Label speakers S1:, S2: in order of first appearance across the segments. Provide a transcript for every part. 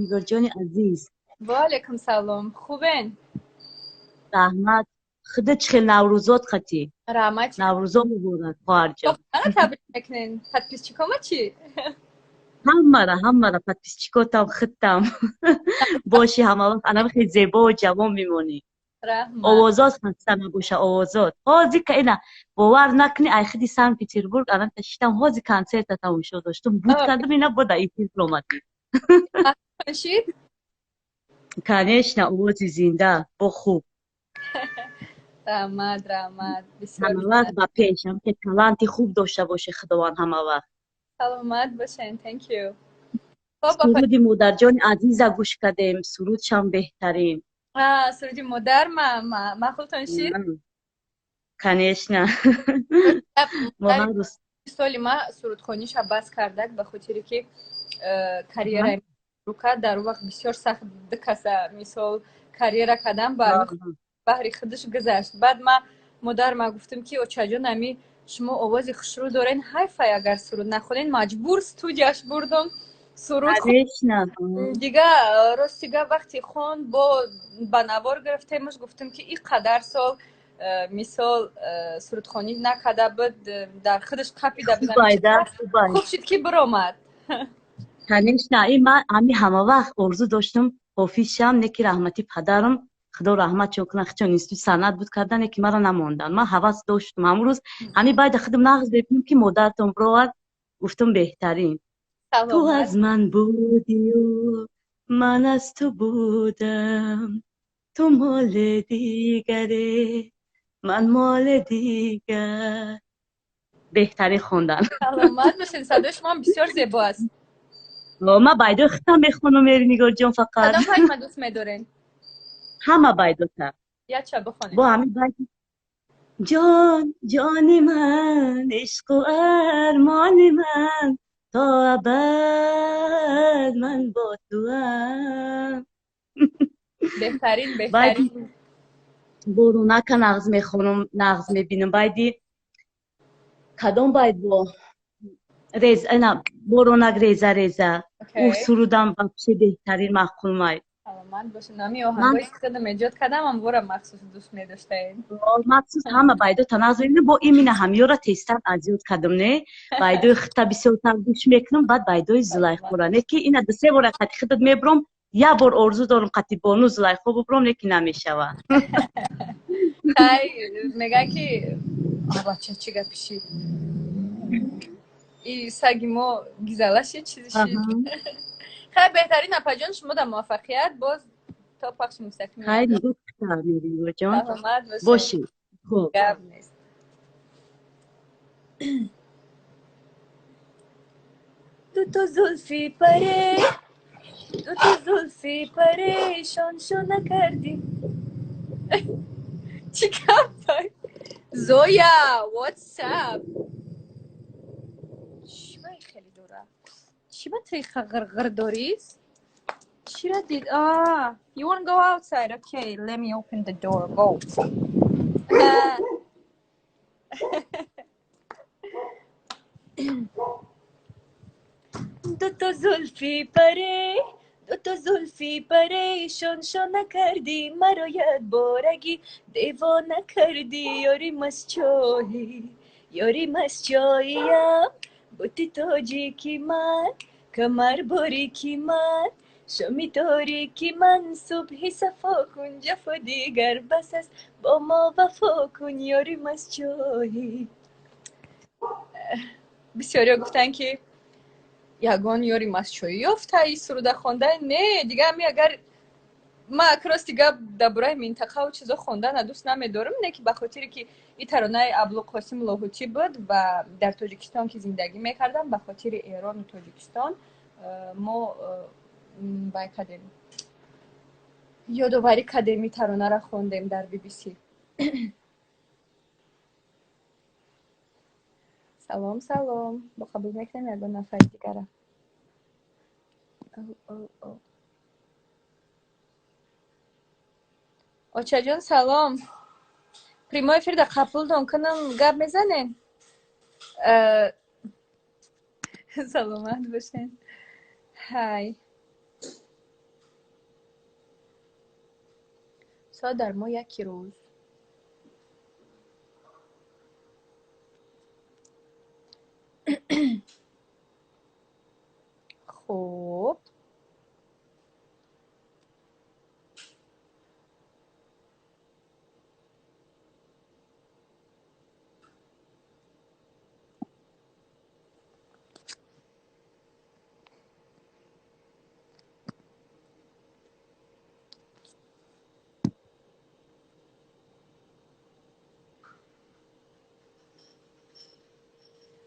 S1: Нигорҷони азиз.
S2: Ва алайкум салом. Хубен?
S1: Раҳмат. Худо, чӣ хел наврӯзот қатӣ?
S2: Раҳмат.
S1: Наврӯзо муборак, хоҳарҷон.
S2: Мана, табрик мекунен. Подписчикома чӣ?
S1: Ҳамара, ҳамара, подписчикотам, худтам. Боши, ҳамавақт анам хел зебо ҷавон мемонӣ.
S2: Раҳмат.
S1: Овозот хаста набоша, овозот. Ҳозир ка ина бовар накунӣ, ай худи Санкт Петербург анам ташитам, ҳозир консерта тамошо доштум. Буд кардам, ина бо да эфир омадем.
S2: Шид?
S1: Конечно, овози зинда, бо хуб.
S2: Раҳмат, раҳмат. Бисёр.
S1: Ҳамавақт ба пеш, ҳам ки таланти хуб дошта боше Худованд ҳамавақт.
S2: Саломат бошен. Thank you. Хоб, апа.
S1: Суруди модарҷони азиза гӯш кардем, сурудшам беҳтарин.
S2: Суруди модар маъқултон шид?
S1: Конечно. Мо ҳар рӯз
S2: Соли ма сурудхониша бас кардак, ба хотире ки карьераи рӯ кард. Дар он вақт бисёр сахт, ду каса мисол карьера кардан, ба баҳри худаш гузашт. Баъд ма модарма гуфтам, ки очаҷон, ами шумо овози хушрӯ дорен, ҳайфай агар суруд нахонен. Маҷбур студияш бурдум, суруд
S1: Конечно.
S2: Дига, рости гап, вақте хонд, бо ба навор гирифтемаш, гуфтам, ки ин қадар сол мисол сурудхонӣ накарда буд, дар худаш қапида буд.
S1: Хубайда, хубай.
S2: Хуб шуд, ки биромад.
S1: Конечно, ин ман ҳами ҳамавақт орзу доштум ҳофиз шам, не ки раҳмати падарам, Худо раҳматшон кунад, хичон институти санъат буд кардан, не ки маро намондан. Ман ҳавас доштум. Ҳамун рӯз ҳами байда худам нағз мебинам, ки модаратон бировард, гуфтум, беҳтарин. Ту аз ман будию ман аз ту будам, ту моли дигаре, ман моли дигар. Беҳтарин хондан.
S2: Саломат бошед, садои шумо бисёр зебо аст.
S1: Ман байдои худам мехонам, Нигорҷон, фақат.
S2: Кадом байт дӯст медорен?
S1: Ҳама байдота.
S2: Якча бихонед.
S1: Бо ҳамин байт: ҷон, ҷони ман, ишқу армони ман, то абад ман бо туам.
S2: Беҳтарин, беҳтарин.
S1: Борунака нағз мехонам, нағз мебинам. Байди кадом байт бо рез ина, боронак реза реза, ӯ сурудам вообще беҳтарин, маъқулмай.
S2: Саломат бошед. Нами оҳангои худам эҷод кардам, амвора махсус дӯст медоштаед.
S1: Махсус ҳама байдота нағз мебинам, бо имина ҳамёра тезтар аз ёд кардам. Не, байдои худта бисёртар гӯш мекунам, баъд байдои Зулайхора. Не ки ина ду се бора қати худат мебурам, як бор орзу дорам қати бону Зулайхо бубурам, не ки намешавад.
S2: Ай, мегӯяд, ки бача, чӣ гапи шид? И саги мо гизала шид, чизи шид. Хай, беҳтарин, апаҷон, шумо дар муваффақият, боз то пахши мустақим.
S1: Хайр, ҷон, бошед.
S2: Хуб, гап нест. Дуто зулфи паре, дуто зулфи парешон шо накардӣ. Чӣ гап? Зоя, what's up? Чӣ ба хеле дора? Чӣ ба ту ғирғир дорӣ? Чира дид? Ah, you want to go outside? Okay, let me open the door. Go. Дуто зулфи паре, дуто зулфи парешон шо накардӣ, маро якборагӣ девона кардӣ, ёри масчоҳӣ, ёри масчоҳиям, бути тоҷики ман, камар борики ман, шоми торики ман субҳи сафо кун, ҷафо дигар бас аст, бо мо вафо кун, ёри масчоҳӣ. Бисёриҳо гуфтанд, ки ягон ёри масчоҳӣ ёфта, и суруда хонда. Не, дига ами агар ма рости гап, дар бораи минтақаву чизо хондана дӯст намедорам, не ки ба хотире ки и таронаи Абдулқосим Лоҳутӣ буд ва дар Тоҷикистон ки зиндагӣ мекардам, ба хотири Эрону Тоҷикистон мо бай кардем, ёдоварӣ кардем, и таронара хондем дар BBC. Салом, салом, бо қабул мекунем ягон нафари дигара. Очаҷон, салом. Прямой эфир да қапултон кунам, гап мезанем. Саломат бошен. Ҳай. Соат дар мо яки рӯз. Хуб.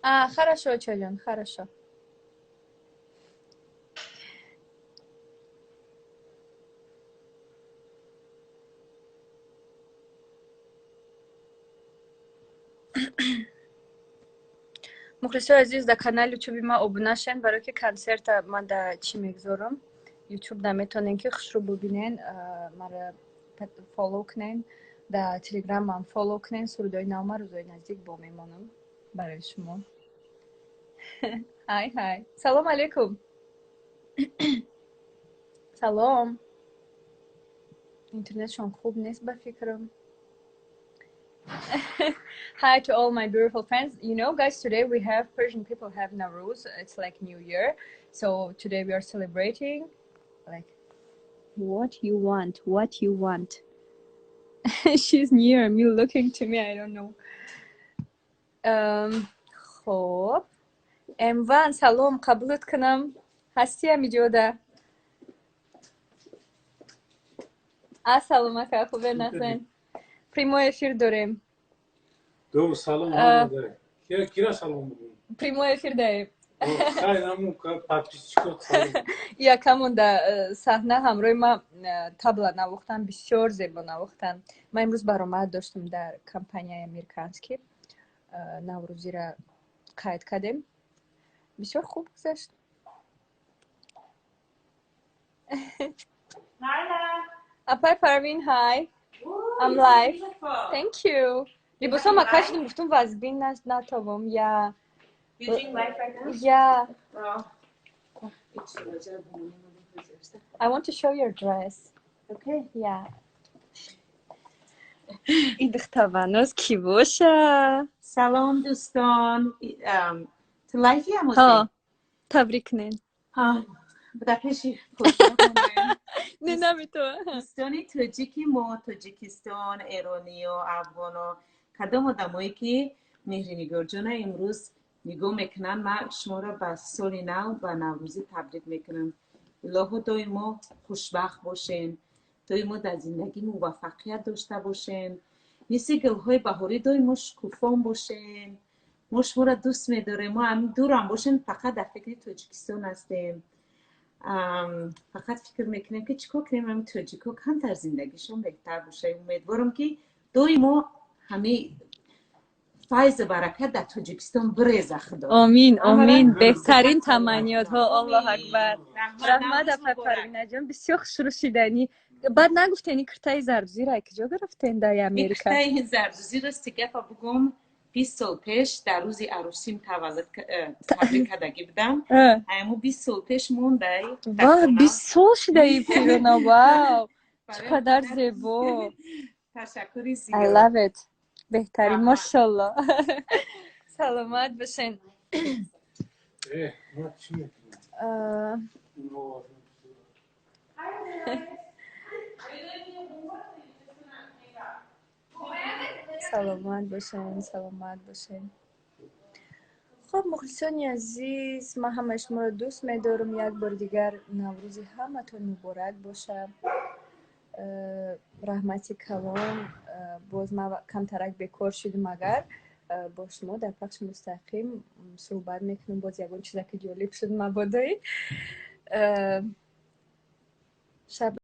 S2: А, хорошо, Чолён, хорошо. Мухлисои азиз, дар канали ютуби ман обуна шен, барое ки консерта ман дар чӣ мегузорам. Ютуб да метавонен ки хушрӯ бубинен, мара follow кунен, дар телеграмам follow кунен, сурудои навма рӯзои наздик бо мемонам барои шумо. Hi, hi. Салом алейкум. Салом. Интернетшон хуб нест ба фикрам. Hi to all my beautiful friends. You know, guys, today we have Persian people have Nowruz. It's like New Year. So today we are celebrating like what you want, what you want. She's near me looking to me. I don't know. خب اموان салом, қабулат кунам. Ҳастӣ ҳамиҷода? Ассалом ака, хубе, нахзен. Прямой эфир дорем.
S3: Ду салом ҳама. Кира салом бигӯм?
S2: Прямой эфир даем.
S3: Хай, наму подписчикот салом.
S2: Якамон да саҳна ҳамроҳи ма табла навохтан, бисёр зебо навохтан. Ман имрӯз баромад доштам дар компанияи американский. Наврӯзира қайд кардем. Бисёр хуб гузашт. Апай Парвин, hi. I'm live. Thank you. Либосома кашидим, гуфтум вазбин натобам. Yeah.
S4: You're doing live right now?
S2: Yeah.
S4: Oh.
S2: I want to show your dress.
S4: Okay.
S2: Yeah. این دختربانوز کی باشه؟
S4: سلام دوستان. تو live ی هم؟
S2: ها، تبریک نین.
S4: در پیشی.
S2: نه، نمیتو.
S4: دوستان تاجیکی ما، تاجیکستان، ایرانی و افغان و کدام آدمایی که مهرینگار جان امروز نگاه میکنن، من شما را به سال نو و نوروزی تبریک میکنم. الهی دائما خوشبخت باشین، دائما در زندگی موفقیت داشته باشین، مثل گلهای بهاری دائما شکوفان باشین. ما شما را دوست میداریم. ما همین دور هم باشین فقط در فکر تاجیکستان هستیم. فقط فکر میکنیم که چیکار کنیم همین تاجیکا کمتر زندگیشون بهتر باشه. امیدوارم که دائما همه فیض برکت در تاجیکستان بریزه خدا.
S2: آمین آمین، بهترین تمنیات ها. الله اکبر، رحمت апай Парвина ҷон, бисёр хушрӯ шиданӣ. Баъд нагуфтен, киртаи зардузиро куҷо гирифтен дар Америка?
S4: Киртаи зардузӣ, рости гапа бугум, 20 сол пеш дар рӯзи арӯсим таваллуд табрик кардагӣ будам. Ҳамун 20 сол пеш мондай.
S2: Ва, 20 сол шидаи пирона, вау, чӣ қадар зебо!
S4: Ташаккури
S2: I
S4: зиёд.
S2: love it. Беҳтарин, мошалло, саломат бошен.
S3: Ма чӣ мекунам?
S2: Саломат бошен, саломат бошен. Хуб, мухлисони азиз, ман ҳамаи шуморо дӯст медорам. Як бори дигар Наврӯзи ҳаматон муборак бошад. Раҳмати калон. Боз ман камтарак бекор шудам, агар бо шумо дар пахши мустақим суҳбат мекунам, боз ягон чизаки ҷолиб шуд мабодои шаб.